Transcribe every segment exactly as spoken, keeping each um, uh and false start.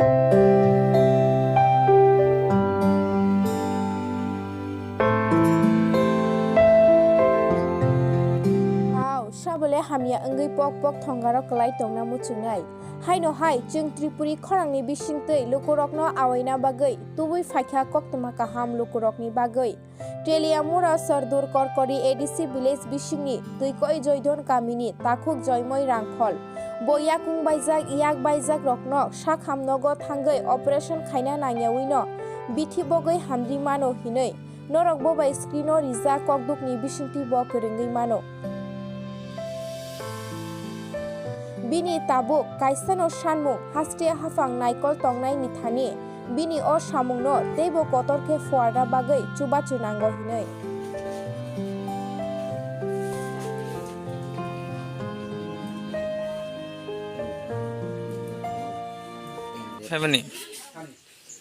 Wow, sabole hamya wngwi pok pok thongaro kwlai tongna muchungnai. Haino hai, chwng Tripuri khorangni bisingtwi lukurokno awaina bagwi tubui phaikha koktwma kaham lukurokni bagwi. Teliamura Sardur Korkori A D C village bisingni Twikoi Joidon kamini takhuk Joymoi Rangkhol. Bo yakung baijak, yak baijak rokno sakham nogo thangwi operation khaina nangyawino bithi bogwi hamri mano hinwi norok bo bai screen o rijak kokdukni bisingtwi bo kwrwngwi mano. Bini tabuk kaisano sanmung haste haphang naikol tongnaini thani bini o samungno teibo kotor khe phuarna bagwi chubachu nango hinwi. Phaimani.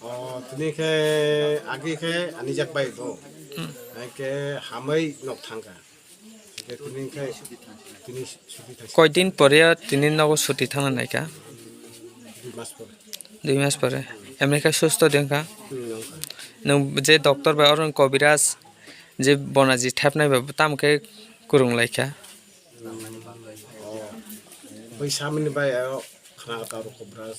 O, tini khe agi khe ani jak bai bo. Hmm. Hai khe hamai nok thangkha. Hai khe tini khe tini suti thangkha. Koi din pore tini nogo suti thangna naikha? Dui mas pore. Dui mas pore. Emni khe susto dengkha? Hmm, nongkha. Nwng je doctor bai oro kobiraj je bonaji thepnai bai tamo khe kwrwng laikha? O, bai samani bai aro khna ta ro kobiraj.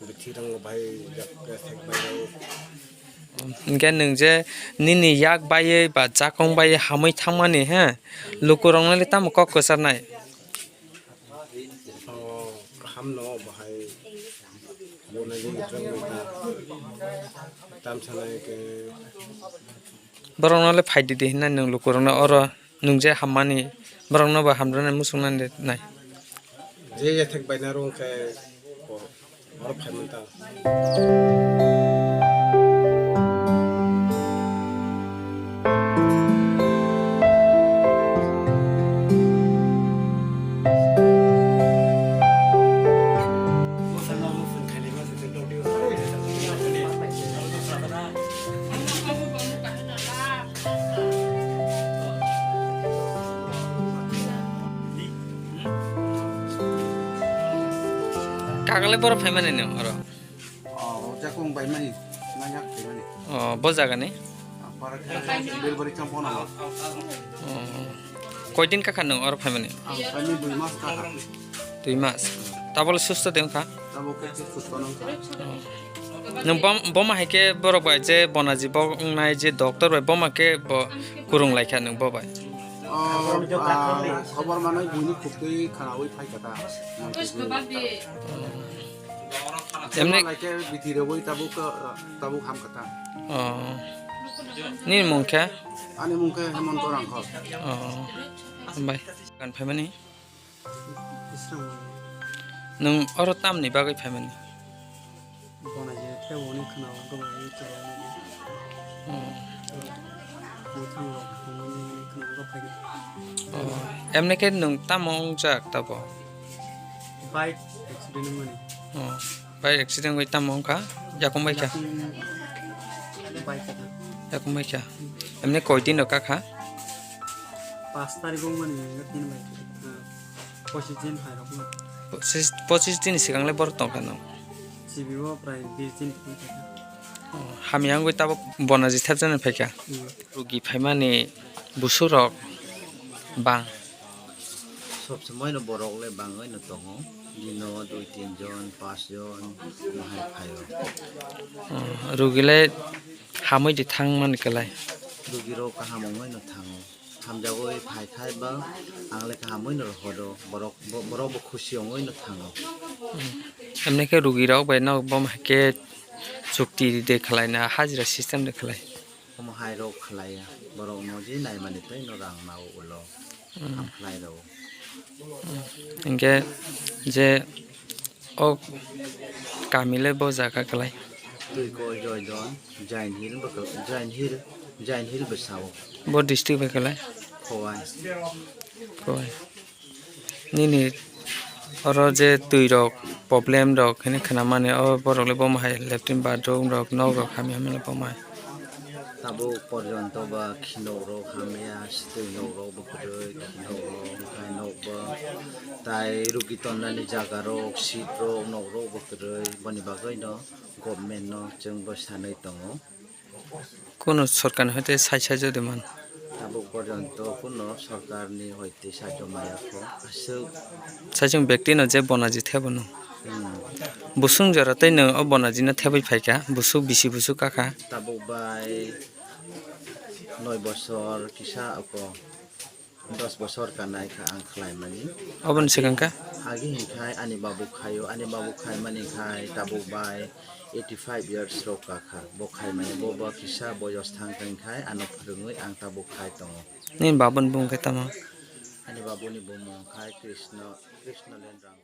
Bithi rang bai yak yak thek bai rang. Hingke nwng je nini yak baiye ba jakong baiye hamwi thangmani he, lukurokno le tamo kok kwcharnai? O, kaham no bahai. Bonai je rang bai ta. Tam sanai ke. Borokno le phaidi di hinna nwng lukurokno oro nwng je hammani borokno bo hamrwnai muchungnai nai. Je yathek baina rw khe oro phai man ta. Kakalai borok phaimani no oro? O, jakung bai mani, nangyak phaimani. O, bo jaga ni? Para khe Belbari Champona. O. Koidin kakha nwng oro phaimani? Ang phaimani dui mas kakha. Dui mas. Tabole susto de wngkha? Tabo khe susto nangkha. Nwng bom, boma hai khe borok bai je bonaji bo wngnai je doctor bai boma khe bo kwrwng laikha nwng bo bai? O, ah, khobor manwi buini khuktwi khwnawi phaikha ta. Emni lai khe bithi rwwi tabuk, tabuk hamkha ta. O. Nini mung khe? Ani mung khe Hemanta Rangkhol. O. Hambai. Gan phaimani? Israng. Nwng oro tamni bagwi phaimani? Bona je khe oni khwna o, gobor o, chwla o. Hmm. Muthang rok, khumani khwna o, phai. Oh, emne khe nwng tamo wngjak tabo? Bike accident wngmani. Oh, bike accident wngwi tamo wngkha? Yakung bai kha? Yakung bai kha. Yakung bai kha. Emne koi din rok kakha? Pas tarik wngmani, tin bai kha. Pochis din phairokma. Pochis, pochis din sigang le borok tongkha no? Chibi o prai bis din wngkha. Oh, hamya wngwi tabuk bonaji thepjani phaikha. Hmm. Rugi phaimani busuk rok bang. Sob somoi no borok le bangwi no tongo. Dino dui tin jon, pas jon, bahai phaio. Oh, rugi le hamwi di thangmani kwlai. Rugi rok kaham wngwi no thango. Hamjagwi phai khai ba ang le kahamwi no rohodo, borok bo, borok bo khusi wngwi no thango. Emni khe rugi rok bai no bo hai khe chukti de khlai na hajira system de khlai. Omo hai rok khlai ya, borok no je nai mani tei no rang nao ulo ham khlai rw. Hinkhe je o kami le bo jaga kwlai. Twi koi Joydon, Jain Hill bo kwlai, Jain Hill, Jain Hill bo sao. Bo district bai kwlai? Khowai. Khowai. Nini oro je twi rok problem rok hini khna mani o borok le bo mahai latrine bathroom rok nok rok hamya hamya le bo mahai. Tabuk porjonto ba khinok rok hamya, sitwi nok rok bo kwrwi, khinok rok, hai nok bo tai rugi tonnani jaga rok, seat rok, nok rok bo kwrwi, boni bagwi no government no chwng bo sanwi tongo. Kuno sorkar ni hoite sai sai jodi man. Tabuk porjonto kuno sorkar ni hoite sai joma ya kho. Aswk. Sai chwng bekti no je bonaji thebo no. Hmm. Busung jora tei no o bonaji no thebwi phaikha, busuk bisi busuk kakha. Tabuk bai noi bosor kisa ako dos bosor kanai kha ang khlaimani. Oboni swkang kha? Agi hinkhai ani babu khaio, ani babu khaimani khai tabuk bai eighty five years rok kakha. Bo khaimani bo bo kisa boyos thang thang khai ano phwrwngwi ang tabuk khai tongo. Nini babuni bung khe tamo? Ani babuni bumung khai Krishna, Krishna Lenrang.